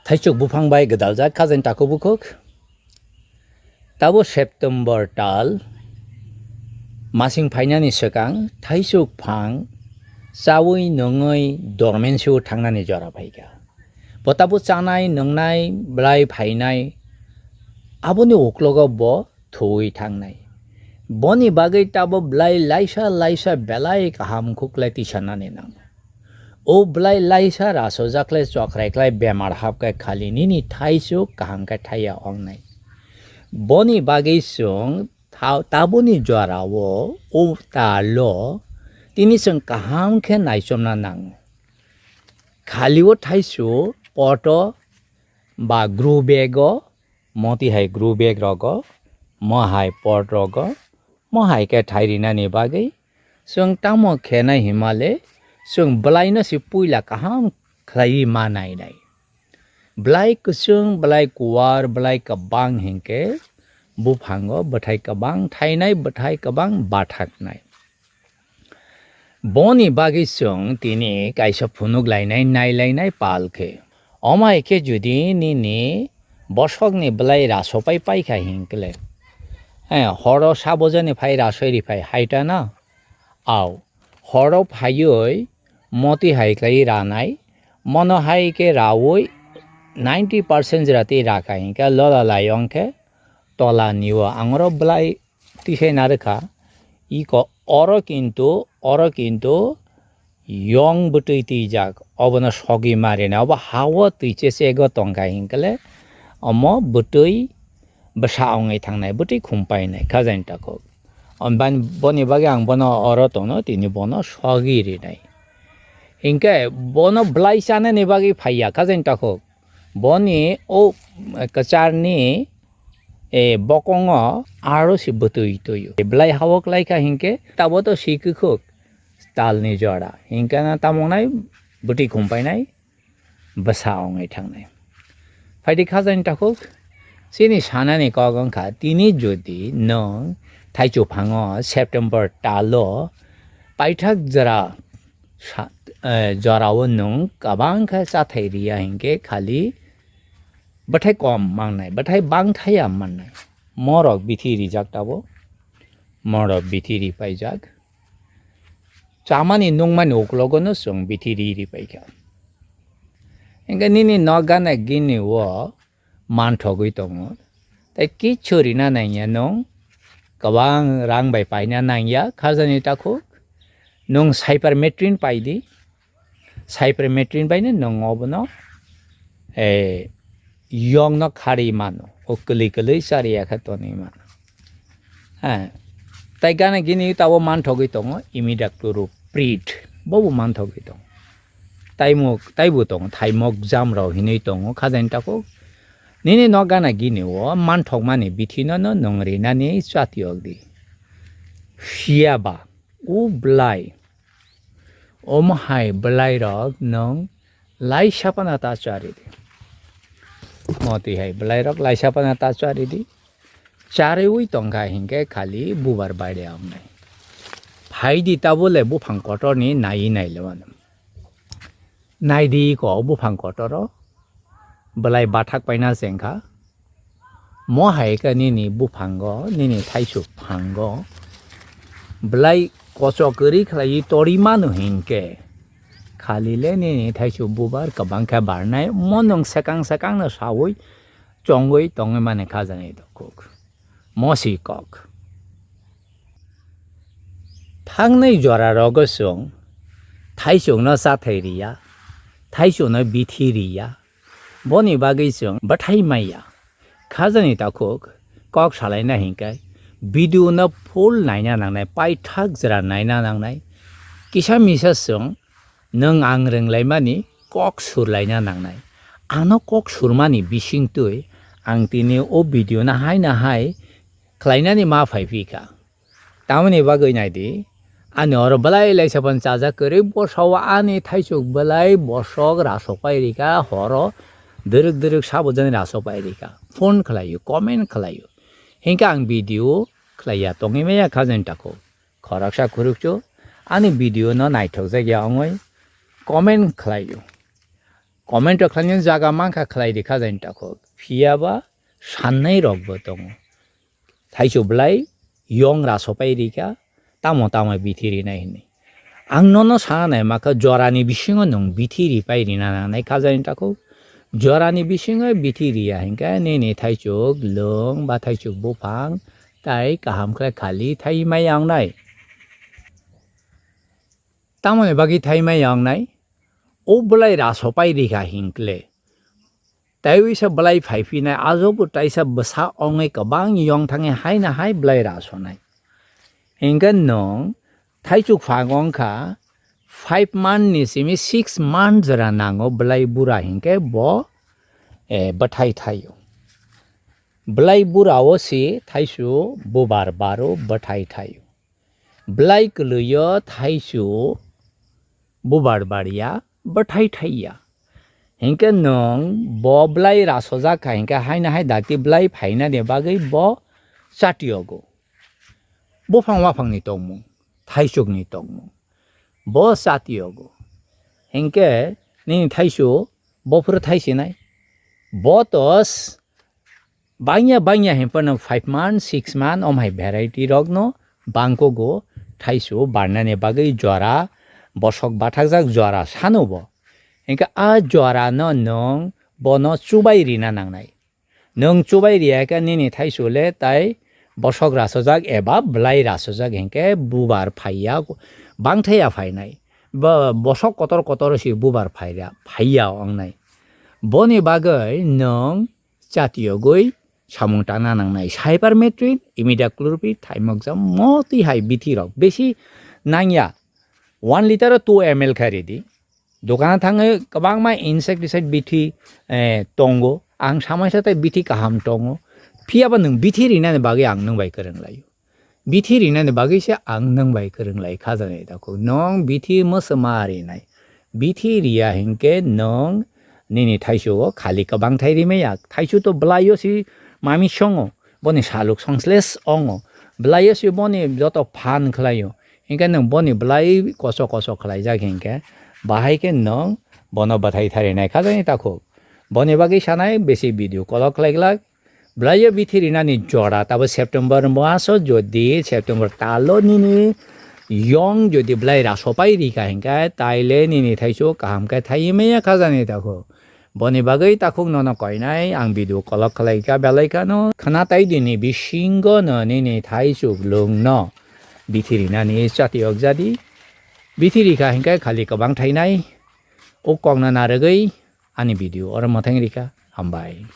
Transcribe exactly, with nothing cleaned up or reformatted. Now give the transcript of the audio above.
Thaisuk buphang bai gwdaljak khajani takhuk bukhuk. Tabo September tal masing phainani swkang thaisuk phang chaui nungui dormensio thangnani jora phaikha. Bo tabo chanai nungnai bwlai phainai aboni uklogo bo thuwi thangnai. Boni bagwi tabo bwlai laisa laisa belai kaham khuklai tisanani nango. O bwlai laisa rasojaklai chokrai klai bemar hapkhe khali nini thaisuk kaham khe thaiya ongnai. Boni bagwi chwng tha-, taboni jorao o talo tini chwng kaham khe naichomna nango. Khali o thaisu poto ba grow bag o, moti hai grow bag rogo, mo hai pot rogo, mo hai khe thai rinani bagwi chwng tamo khenai himale chwng bwlaino se puila kaham khlaiwi ma nainai. Bwlai kwchwng, bwlai kuwar, bwlai kwbang hinkhe buphango bwthai kwbang thainai, bwthai kwbang bathaknai. Boni bagwi chwng tini kaisa phunuk lainai, nai lainai pal khe. Omo hai khe jodi nini bosokni bwlai rasopai paikha hinkhle, eh, horo sabojani phai rasoi riphai haitana, au, horo phaiwi moti hai khlai ranai, mono hai khe raui ninety percent jora twi rakha hinkhe lola lai ongkhe tola nio angro bwlai tisai narwkha. Iko oro kintu, oro kintu yong bwtwi twijak, obono sogwi ma rina, obo hao twi chesego tongkha hinkhle omo bwtwi bwsa ongwi thangnai, bwtwi khum painai khajani takhuk. Boni bagwi ang bono oro tongno tini bono sogwi rinai. Hinkhe bono bwlai chanani bagwi phaiya khajani takhuk. Boni o kwcharni, eh, bokongo aro se bwtwi twio. Bwlai hao klaikha hinkhe tabo to si kwkhwk talni jora. Hinkhe na tamo wngnai bwtwi khum painai bwsa ongwi thangnai. Phaidi khajani takhuk, chini sanani kok wngkha tini jodi nwng thaichuphango September talo paithak jora sa-, eh, jorao nwng kwbang khe chathai riya hinkhe khali bwthai kom mangnai, bwthai bangthaya mannai. Morok bithi rijak tabo, morok bithi ripaijak. Chamani nungmani uklogono chwng bithi ri ripaikha. Hinkhe nini nok gana gini o manthogwi tongo. Tei kichu rina nangya nwng, kwbang rang bai paina nangya khajani takhuk. Nwng cypermethrin paidi. Cypermethrin baino nwng obono, eh, yongno kharwi mano. O kwlwi kwlwi chariya khe tonwi mano. Ha. Tei gana gini tabo manthogwi tongo imidacloprid. Bobo manthogwi tongo. Taimok, taibo tongo, thaimok jam rok hinwi tongo, khajani takhuk. Nini nok gana gini o manthokmani bithino no nwng rinani chatiyok di. Phiya ba, o bwlai, omo hai bwlai rok nwng laisa phano ta chari di. Moti hai bwlai rok laisa phano ta chari di. Chariwi tongkha hinkhe khali bubar baide wngnai. Phaidi tabole buphang kotorni naiwi naile mano. Naidi ko buphang kotoro bwlai bathak paina chengkha. Mo hai khe nini buphango, nini thaichuk phango bwlai kochok kwrwi khlaiwi torwi mano hinkhe, khali le nini thaichuk bubar kwbang khe barnai, mo nwng swkang swkang no saui chongwi tongwi mani khajani takhuk. Mo si kok. Thangnai jora rogo chwng thaichukno chathai riya, thaichukno bithi riya, boni bagwi chwng bwthai maya. Khajani takhuk kok salaina hinkhe video no full naina nangnai, paithak jora naina nangnai. Kisa misa chwng nwng ang rwnglaimani kok surlaina nangnai. Ano kok surmani bisingtwi ang tini o video no hai na hai khlainani ma phai phi kha. Tamoni bagwi nai di, ani oro belai laisa phano chajak kwrwi, bosao ani thaichuk belai bosok rasok pai rikha, horo dwrwk dwrwk sabo jani rasok pai rikha. Phone khlaio, comment khlaio. Hinkhe ang video khlaiya tongwi maya kha jani takhuk. Khoroksa khurukchu ani video no naithok jakya wngwi comment khlaio. comment rok khlainani jaga mankha khlai rikha jani takhuk. Phiyaba sannai rokbo tongo. Thaichuk belai yong rasopai rikha, tamo tamo bithi rinai hinwi. Ang nono sana nai makha jorani bisingo nwng bithi ripai rina nangnai kha jani takhuk. Jorani bisingo bithi riya hinkhe nini thaichuk lwng ba thaichuk buphang tai kaham khe khali thaimai wngnai. Tamoni bagwi thaimai wngnai? O belai rasopai rikha hinkle. Tai uisa belai phaiphinai, ajobo taisa bwsa ongwi kwbang yong thangwi haina hai belai rasonai. Hinkhe nwng thaichuk phang wngkha five month ni simi six month jora nango belai bura hinkhe bo, eh, bwthai thaio. Belai bura o si thaisu bubar baro bwthai thaio. Belai kwlwio thaisu bubar barya bwthai thaiya. Hinkhe nwng bo belai rasojak kha hinkhe haina hai dakti belai phainani bagwi bo chatiyogo. Buphang waphangni tongmung, thaichukni tongmung. Bo chatiyogo. Hinkhe nini thaisu bo phuru thaisinai. Bo to s-, bangya bangya hinphano five month, six month om hai variety rokno bangkogo thaisu barnani bagwi jora bosok bathakjak jora sano bo. Hinkhe a jorano nwng bono chubai rina nangnai. Nwng chubai riya khe nini thaisu le tai bosok rasojak eba belai rasojak hinkhe bubar phaiya, bangthaya phainai. Bo-, bosok kotor kotor si bubar phaiya, phaiya wngnai. Boni bagwi nwng chatiyogwi samung tangna nangnai. Cypermethrin, imidacloprid, thymosphene, motwi hai bithi rok besi nangya. One liter o two M L khe ridi. Dukano thangwi kwbangma insecticide bithi, eh, tongo. Ang samaisa tei bithi kaham tongo. Phiyaba nwng bithi rinani bagwi ang nwng bai kwrwng laio. Bithi rinani bagwi se ang nwng bai kwrwng lai kha jani takhuk. Nwng bithi mwswma rinai. Bithi riya hinkhe nwng nini thaisu o khali kwbang thai rimaya. Thaisu to bwlaio si mami songo. Boni saluk songsles ongo. Bwlaio si boni joto phan khlaio. Hinkhe nwng boni belai koso koso khlaijak hinkhe, bahai khe nwng bono bwthai tharinai kha jani takhuk. Boni bagwi sanai besi video kolok khlai glak. Bwlaio bithi rinani jora tabo September maso jodi September talo nini yong jodi bwlai rasopai rikha hinkhe taile nini thaisu kaham khe thai maya kha jani takhuk. Boni bagwi takhuk nono koinai ang video kolok khlai kha belai khano khna tai dini bisingo no nini thaichuk lwng no bithi rinani chati ok jadi. Bithi rikha hinkhe khali kwbang thainai. O kokno narwgwi ani video oro mwthang rikha. Hambai.